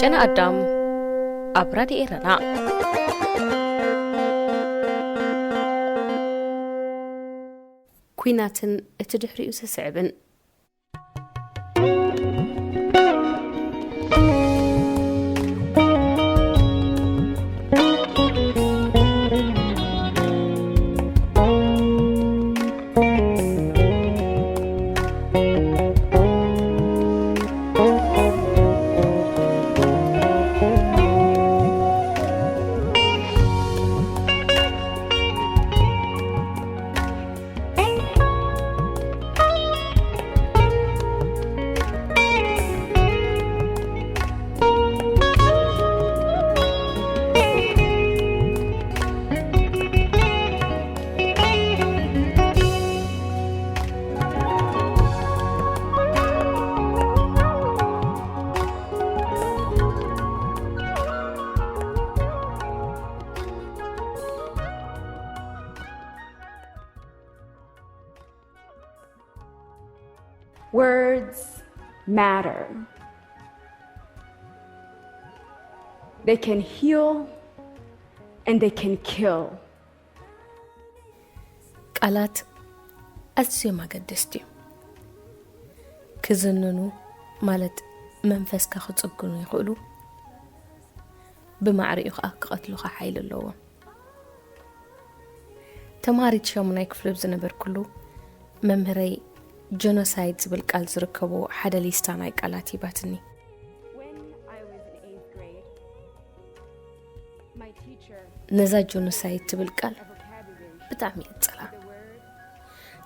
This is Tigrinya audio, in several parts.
ቅነ ኣዳም ኣብ ራድዮ ኤረና። ኲናትን እቲ ድሕሪኡ ዝስዕብን። Words matter. They can heal and they can kill. ቃላት ኣዝዮም ኣገደስቲ እዮም። ክዝንኑ ማለት መንፈስካ ክጽግኑ ይኽእሉ፣ ብማዕሪኡ ከኣ ክቐትሉኻ ሓይሊ ኣለዎም። ተማሃሪት ሻሙናይ ክፍሊ ኣብ ዝነበርኩሉ፣ መምህረይ ጀኖሳይድ ዝብል ቃል ዝርከቦ ሓደ ሊስታ ናይ ቃላት ሂባትኒ። When I was in eighth grade, my teacher ነዛ ጆኖሳይድ ትብል ቃል ብጣዕሚ እየ ዝጸልኣ።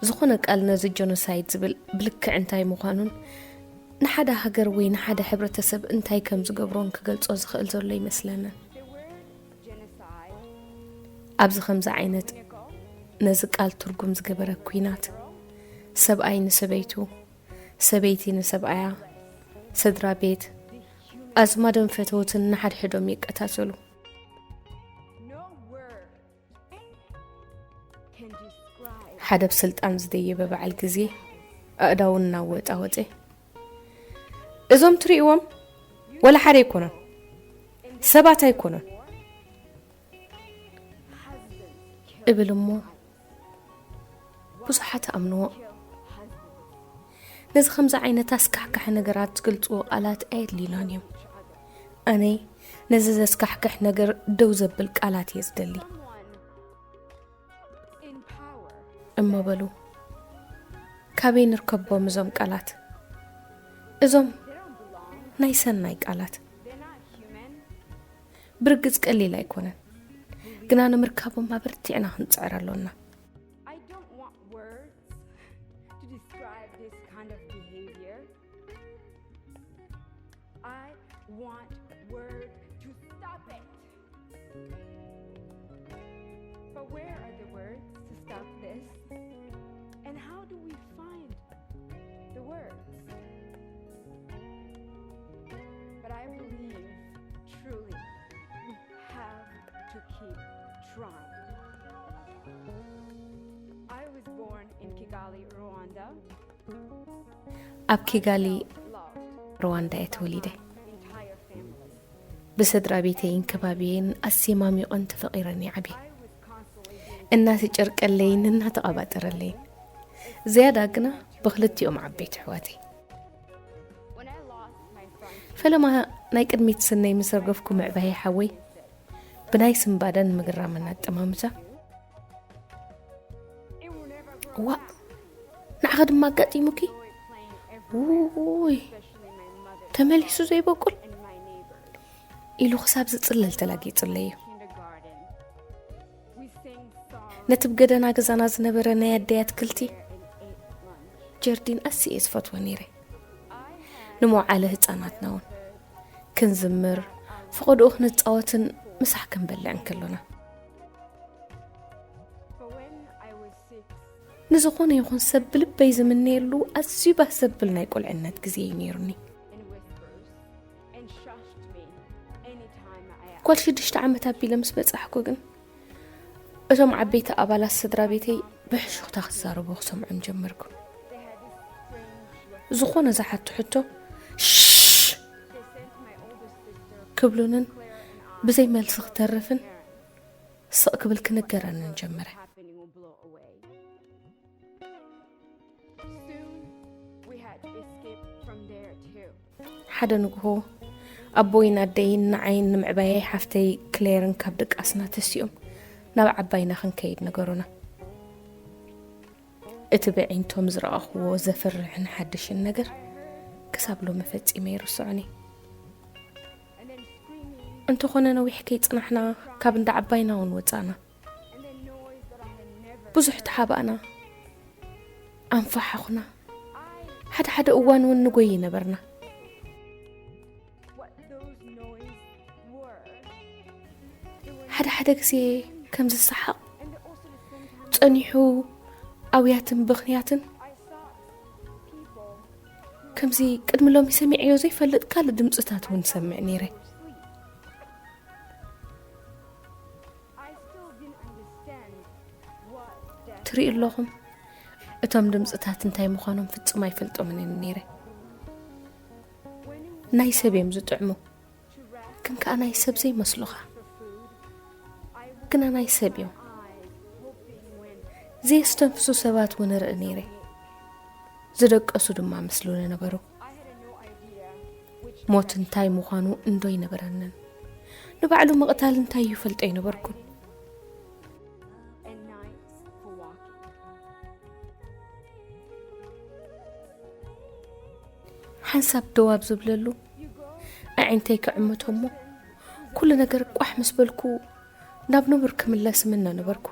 ዝኾነ ቃል ነዚ ጆኖሳይድ ዝብል ብልክዕ እንታይ ምዃኑን ንሓደ ሃገር ወይ ንሓደ ሕብረተሰብ እንታይ ከም ዝገብሮን ክገልጾ ዝኽእል ዘሎ ይመስለንን። ኣብዚ ከምዚ ዓይነት ነዚ ቃል ትርጉም ዝገበረ ኲናት፣ ሰብኣይ ንሰበይቱ፣ ሰበይቲ ንሰብኣያ፣ ስድራ ቤት፣ ኣዝማዶም ፈተውትን ንሓድሕዶም ይቀታተሉ። ሓደ ብስልጣን ዝደየበ በዓል ግዜ ኣእዳዉ እናወጣወጠ፣ እዞም ትርእይዎም ወላ ሓደ ኣይኮኑን፣ ሰባት ኣይኮኑን እብል እሞ ብዙሓት ኣምንዎ። ነዚ ከምዚ ዓይነት ኣስካሕካሒ ነገራት ዝገልጽዎ ቃላት ኣየድልዩናን እዮም። ኣነ ነዚ ዘስካሕክሕ ነገር ደው ዘብል ቃላት እየ ዝደሊ። እሞ በሉ፣ ካበይ ንርከቦም እዞም ቃላት? እዞም ናይ ሰናይ ቃላት። ብርግጽ ቀሊል ኣይኮነን፣ ግና ንምርካቦም ኣበርቲዕና ክንጽዕር ኣሎና። I don't want words to describe this kind of behavior. I want word to stop it. But where are the words to stop this? And how do we find the words? But I believe truly we have to keep trying. I was born in Kigali, Rwanda. ኣብ ኪጋሊ ሩዋንዳ እየ ተወሊደ። ብስድራ ቤተይን ከባቢየን ኣሰማሚቖን ተፈቒረን እየ ዓብየ። እናተጨርቀለይን እናተቐባጠረለይን። ዝያዳ ግና ብኽልቲኦም ዓበይቲ ኣሕዋተይ። ፈለማ ናይ ቅድሚት ስነይ ምስ ረገፍኩ ምዕባየ ሓወይ ብናይ ስምባደን ምግራምን ኣጠማምታ፣ ዋእ፣ ንዓኺ ድማ ኣጋጢሙኪ? ውይ፣ ተመሊሱ ዘይበቁል? ኢሉ ክሳብ ዝጽለል ተላጊጹለይ እዩ። ነቲ ብገደና ገዛና ዝነበረ ናይ ኣደይ ኣትክልቲ ጀርዲን ኣዝየ እየ ዝፈትዎ ነይረ። ንመውዓሊ ህጻናትና እውን ክንዝምር፣ ፈቐዶኡ ክንጻወትን ምሳሕ ክንበልዕን ከሎና። ንዝኾነ ይኹን ሰብ ብልበይ ዝምነየሉ ኣዝዩ ባህ ዘብል ናይ ቁልዕነት ግዜ እዩ ነይሩኒ። ጓል ሽዱሽተ ዓመት ኣቢለ ምስ በጻሕኩ ግን፣ እቶም ዓበይቲ ኣባላት ስድራ ቤተይ ብሕሹኽታ ክዛረቡ ክሰምዖም ጀመርኩ። ዝኾነ ዝሓቱ ሕቶ፣ ሽሽ! ክብሉንን ብዘይ መልሲ ክተርፍን ስቕ ክብል ክንገረንን ጀመረ። ሓደ ንግሆ ኣቦይን ኣደይን ንዓይን ንምዕባየይ ሓፍተይ ክሌርን ካብ ድቃስና ተሲኦም ናብ ዓባይና ክንከይድ ነገሩና። እቲ ብዒንቶም ዝረኣኽዎ ዘፍርሕን ሓድሽን ነገር ክሳብ ሎሚ ፈጺመ ይርስዖን እየ። እንተኾነ ነዊሕ ከይጽናሕና ካብ እንዳ ዓባይና እውን ወጻእና። ብዙሕ ተሓባእና፣ ኣንፋሓኹና። ሓደ ሓደ እዋን እውን ንጎይ ነበርና። ሓደ ሓደ ግዜ ከም ዝሰሓቕ ጸኒሑ ኣውያትን ብኽንያትን ከምዚ ቅድሚ ሎሚ ሰሚዐዮ ዘይፈልጥ ካልእ ድምፅታት እውን ሰምዕ ነይረ። ትሪኡ ኣለኹም፣ እቶም ድምፅታት እንታይ ምዃኖም ፍጹም ኣይፈልጦምን እየ ነይረ። ናይ ሰብ እዮም ዝጥዕሙ፣ ግን ከኣ ናይ ሰብ ዘይመስሉኻ፣ ግና ናይ ሰብ እዮም። ዘየስተንፍሱ ሰባት እውን እርኢ ነይረ። ዝደቀሱ ድማ ምስሉኒ ነበሩ። ሞት እንታይ ምዃኑ እንዶ ኣይነበረንን። ንባዕሉ ምቕታል እንታይ እዩ ፈልጦ ኣይነበርኩን። ሓንሳብ ደው ኣብ ዝብለሉ ኣዒንተይ ክዕምቶ እሞ፣ ኩሉ ነገር ቋሕ ምስ በልኩ ናብ ንቡር ክምለስ እምነ ነበርኩ።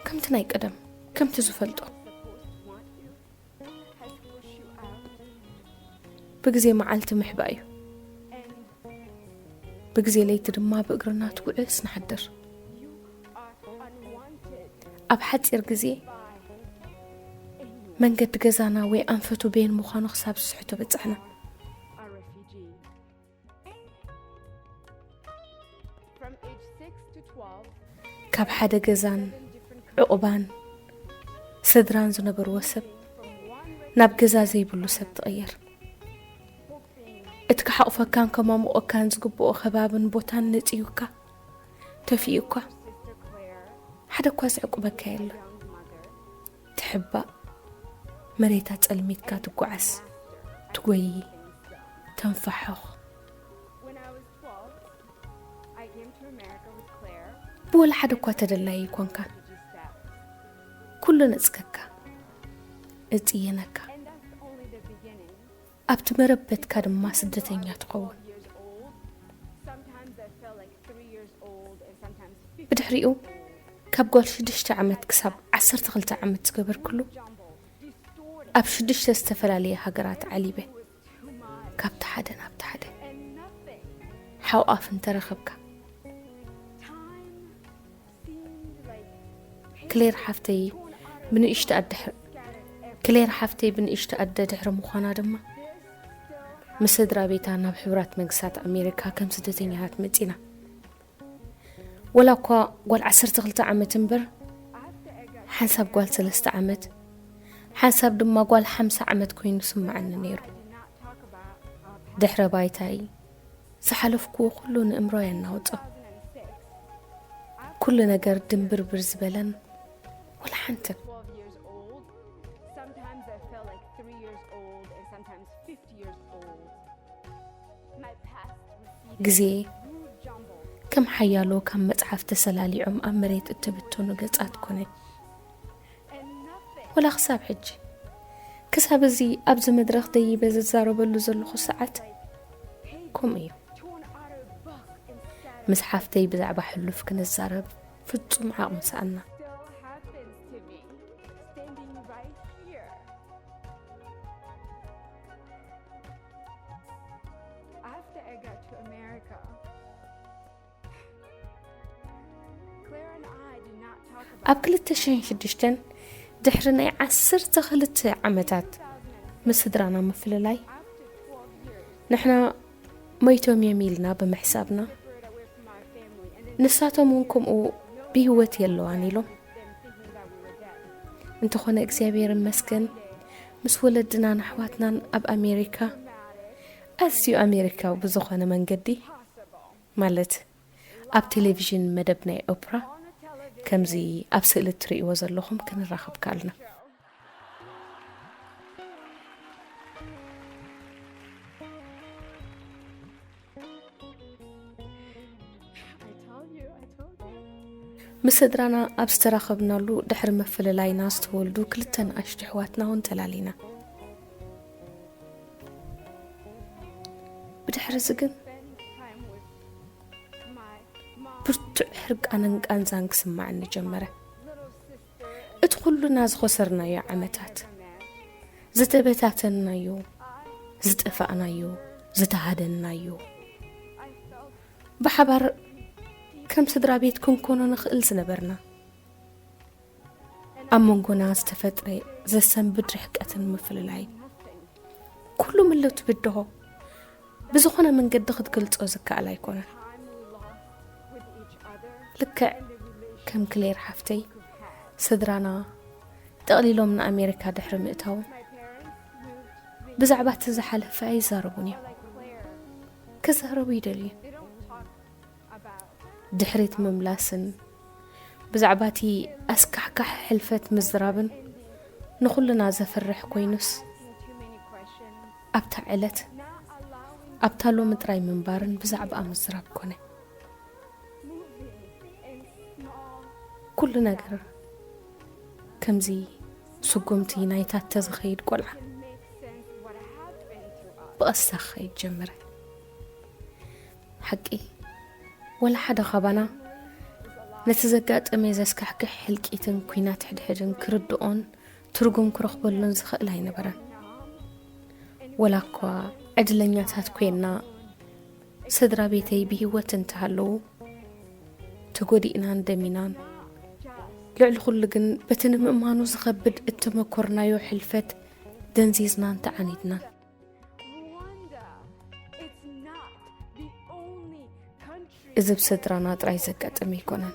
ከምቲ ናይ ቀደም፣ ከምቲ ዝፈልጦ። ብግዜ መዓልቲ ምሕባእ እዩ። ብግዜ ለይቲ ድማ ብእግርና ትጉዕስ ንሓድር። ኣብ ሓጺር ግዜ መንገዲ ገዛና ወይ ኣንፈቱ በየን ምዃኑ ክሳብ ዝስሕቶ በጻሕና። ካብ ሓደ ገዛን ዕቑባን ስድራን ዝነበርዎ ሰብ ናብ ገዛ ዘይብሉ ሰብ ትቕየር። እቲ ክሓቑፈካን ከማሙቐካን ዝግብኦ ከባብን ቦታን ነጽዩካ፣ ተፊኡካ፣ ሓደ እኳ ዝዕቁበካ የለን። ትሕባእ፣ መሬታ ጸልሚትካ ትጓዓዝ፣ ትጎዪ፣ ተንፋሕኹ። ብወላ ሓደ እኳ ተደላዪ ኣይኮንካን። ኩሉ ነጽገካ፣ እጽየነካ። ኣብቲ መረበትካ ድማ ስደተኛ ትኸውን። ብድሕሪኡ ካብ ጓል ሽዱሽተ ዓመት ክሳብ ዓሰርተ ክልተ ዓመት ዝገበርክሉ ኣብ ሽዱሽተ ዝተፈላለየ ሃገራት ዓሊበ። ካብቲ ሓደ ናብቲ ሓደ ሓው ኣፍ እንተረኸብካ። ክሌር ሓፍተይ ብንእሽቶ ኣደ ድሕ-፣ ክሌር ሓፍተይ ብንእሽቶ ኣደ ድሕሪ ምዃና ድማ ምስ ስድራ ቤታ ናብ ሕቡራት መንግስታት ኣሜሪካ ከም ስደተኛታት መጺና። ወላ እኳ ጓል ዓሰርተ ክልተ ዓመት እምበር፣ ሓንሳብ ጓል ሰለስተ ዓመት፣ ሓንሳብ ድማ ጓል ሓምሳ ዓመት ኮይኑ ስምዓኒ ነይሩ። ድሕረ ባይታይ ዝሓለፍኩዎ ኩሉ ንእምሮይ ኣናውጾ። ኩሉ ነገር ድንብርብር ዝበለን ወላ ሓንቲ። ግዜ ከም ሓያሎ ካብ መጽሓፍ ተሰላሊዖም ኣብ መሬት እተበተኑ ገጻት ኮነ። ወላ ክሳብ ሕጂ፣ ክሳብ እዚ ኣብዚ መድረኽ ደይበ ዝዛረበሉ ዘለኹ ሰዓት፣ ከምኡ እዩ። ምስ ሓፍተይ ብዛዕባ ሕሉፍ ክንዛረብ ፍጹም ዓቕሚ ሰኣና። After I got to America, Claire and I did not talk about ኣብ ክልተ ሽሕን ሽዱሽተን ድሕሪ ናይ ዓሰርተ ክልተ ዓመታት ምስ ስድራና ምፍልላይ፣ ንሕና ሞይቶም እዮም ኢልና ብምሕሳብና፣ ንሳቶም እውን ከምኡ ብህይወት የለዋን ኢሎም። እንተኾነ እግዚኣብሔር ይመስገን፣ ምስ ወለድናን ኣሕዋትናን ኣብ ኣሜሪካ ኣዝዩ ኣሜሪካዊ ብዝኾነ መንገዲ ማለት ኣብ ቴሌቪዥን መደብ ናይ ኦፕራ ከምዚ ኣብ ስእሊ እትርእይዎ ዘለኹም ክንራኸብ ከኣልና። ምስ ስድራና ኣብ ዝተራኸብናሉ ድሕሪ ምፍልላይና ዝተወልዱ ክልተ ንኣሽቱ ኣሕዋትና እውን ተላሊና። ብድሕሪ እዚ ግን ብርቱዕ ሕርቃንን ቃንዛን ክስማዓኒ ጀመረ። እቲ ኩልና ዝኸሰርናዮ ዓመታት፣ ዝተበታተንናዮ፣ ዝጠፋእናዮ፣ ዝተሃደንናዮ፣ ብሓባር ከም ስድራ ቤት ክንኮኖ ንኽእል ዝነበርና፣ ኣብ መንጎና ዝተፈጥረ ዘሰንብድ ርሕቀትን ምፍልላይን፣ ኩሉ ምልውቲ ብድሆ ብዝኾነ መንገዲ ክትገልጾ ዝከኣል ኣይኮነን። ልክዕ ከም ክሌር ሓፍተይ፣ ስድራና ጠቕሊሎም ንኣሜሪካ ድሕሪ ምእታዎም፣ ብዛዕባ እቲ ዝሓለፈ ኣይዛረቡን እዮም። ክዛረቡ ይደልዩ። ድሕሪት ምምላስን ብዛዕባ እቲ ኣስካሕካሒ ሕልፈት ምዝራብን ንኹልና ዘፍርሕ ኮይኑስ፣ ኣብታ ዕለት፣ ኣብታ ሎሚ ጥራይ ምንባርን ብዛዕባኣ ምዝራብ ኮነ። ኩሉ ነገር ከምዚ ስጉምቲ ናይታ ተዝኸይድ ቆልዓ ብቐስታ ክኸይድ ጀመረ። ሓቂ፣ ወላ ሓደ ካባና ነቲ ዘጋጠመ ዘስካሕክሕ ሕልቂትን ኲናት ሕድሕድን ክርድኦን ትርጉም ክረኽበሉን ዝኽእል ኣይነበረን። ወላ እኳ ዕድለኛታት ኮይንና፣ ስድራ ቤተይ ብህይወት እንተሃለዉ፣ ተጎዲእናን ደሚናን፣ ልዕሊ ኩሉ ግን በቲ ንምእማኑ ዝኸብድ እተመኮርናዮ ሕልፈት ደንዚዝናን ተዓኒድናን። እዚ ብስድራና ጥራይ ዘጋጥም ኣይኮነን።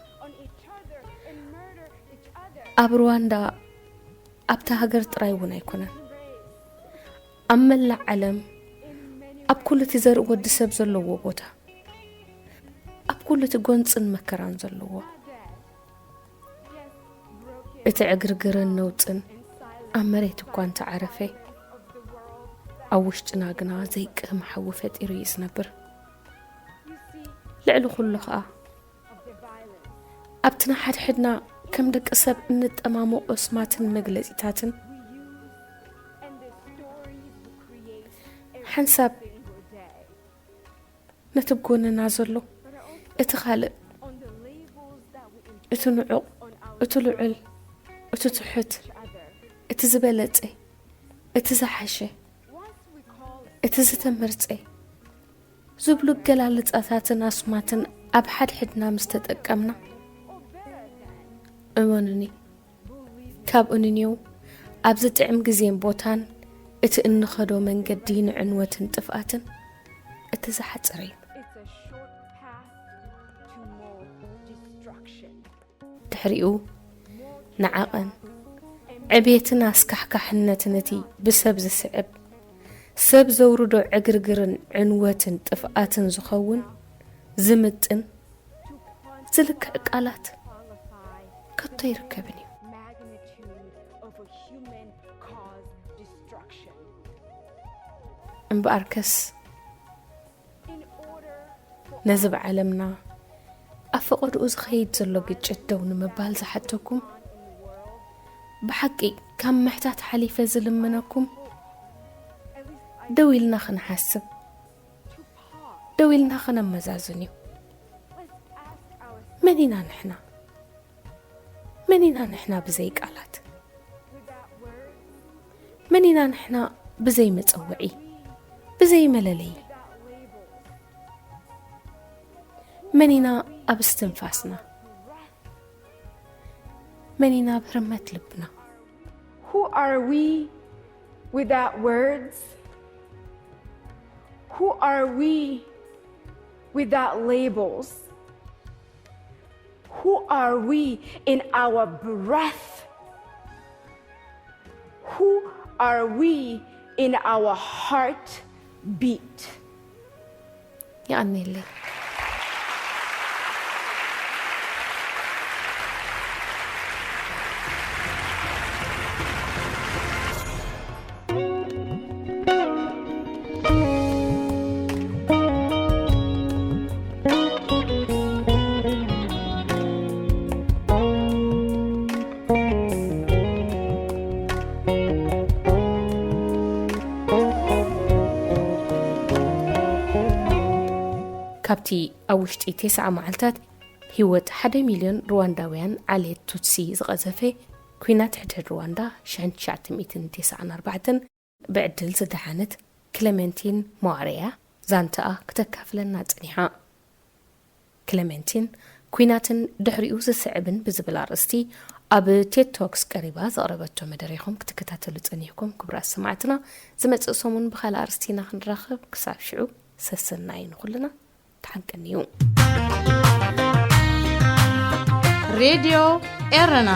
ኣብ ሩዋንዳ፣ ኣብታ ሃገር ጥራይ እውን ኣይኮነን። ኣብ መላእ ዓለም፣ ኣብ ኩሉ እቲ ዘርኢ ወዲ ሰብ ዘለዎ ቦታ፣ ኣብ ኩሉ እቲ ጎንጽን መከራን ዘለዎ፣ እቲ ዕግርግርን ነውጽን ኣብ መሬት እኳ እንተዓረፈ፣ ኣብ ውሽጥና ግና ዘይቅህም ሓዊ ፈጢሩ እዩ ዝነብር። ልዕሊ ኩሉ ኸኣ፣ ኣብቲ ንሓድሕድና ከም ደቂ ሰብ እንጠማሞ ቆስማትን መግለጺታትን፣ ሓንሳብ ነቲ ብጎንና ዘሎ፣ እቲ ካልእ፣ እቲ ንዑቕ፣ እቲ ልዑል፣ እቲ ትሑት፣ እቲ ዝበለጸ፣ እቲ ዝሓሸ፣ እቲ ዝተመርጸ ዝብሉ ኣገላልጻታትን ኣስማትን ኣብ ሓድሕድና ምስ ተጠቀምና፣ እመኑኒ፣ ካብ እንንየው ኣብ ዝጥዕም ግዜን ቦታን እቲ እንኸዶ መንገዲ ንዕንወትን ጥፍኣትን እቲ ዝሓጸረ እዩ። ድሕሪኡ ንዓቐን ዕብየትን ኣስካሕካሕነትን እቲ ብሰብ ዝስዕብ፣ ሰብ ዘውርዶ ዕግርግርን ዕንወትን ጥፍኣትን ዝኸውን ዝምጥን ዝልክዕ ቃላት ከቶ ኣይርከብን እዩ። እምበኣርከስ ነዚ ብዓለምና ኣብ ፈቐድኡ ዝኸይድ ዘሎ ግጭት ደው ንምባል ዝሓተኩም፣ ብሓቂ ካብ ምሕታት ሓሊፈ ዝልምነኩም፣ ደው ኢልና ክንሓስብ፣ ደው ኢልና ክነመዛዝን እዩ። መን ኢና ንሕና? መን ኢና ንሕና ብዘይ ቃላት? መን ኢና ንሕና ብዘይ መጸውዒ፣ ብዘይ መለለዪ? መን ኢና ኣብ እስትንፋስና? መን ኢና ኣብ ህርመት ልብና? Who are we without words? Who are we without labels? Who are we in our breath? Who are we in our heartbeat? የቐንየለይ። እቲ ኣብ ውሽጢ ተስዓ መዓልታት ህይወት ሓደ ሚልዮን ሩዋንዳውያን ዓሌት ቱትሲ ዝቐዘፈ ኲናት ሕድሕድ ሩዋንዳ ሽሕን ትሽዓተ ሚእትን ተስዓን ኣርባዕተን፣ ብዕድል ዝደሓነት ክለመንቲን ሞዋርያ ዛንታኣ ክተካፍለና ጸኒሓ። ክለመንቲን፣ ኲናትን ድሕሪኡ ዝስዕብን ብዝብል ኣርእስቲ ኣብ ቴድ ቶክስ ቀሪባ ዘቕረበቶ መደረ ኢኹም ክትከታተሉ ጸኒሕኩም። ክቡራት ሰማዕትና፣ ዝመጽእ ሰሙን ብኻልእ ኣርእስቲ ኢና ክንራኸብ። ክሳብ ሽዑ፣ ሰሰናዩ ንኹልና። ተሓንቀንዩ። ሬድዮ ኤረና።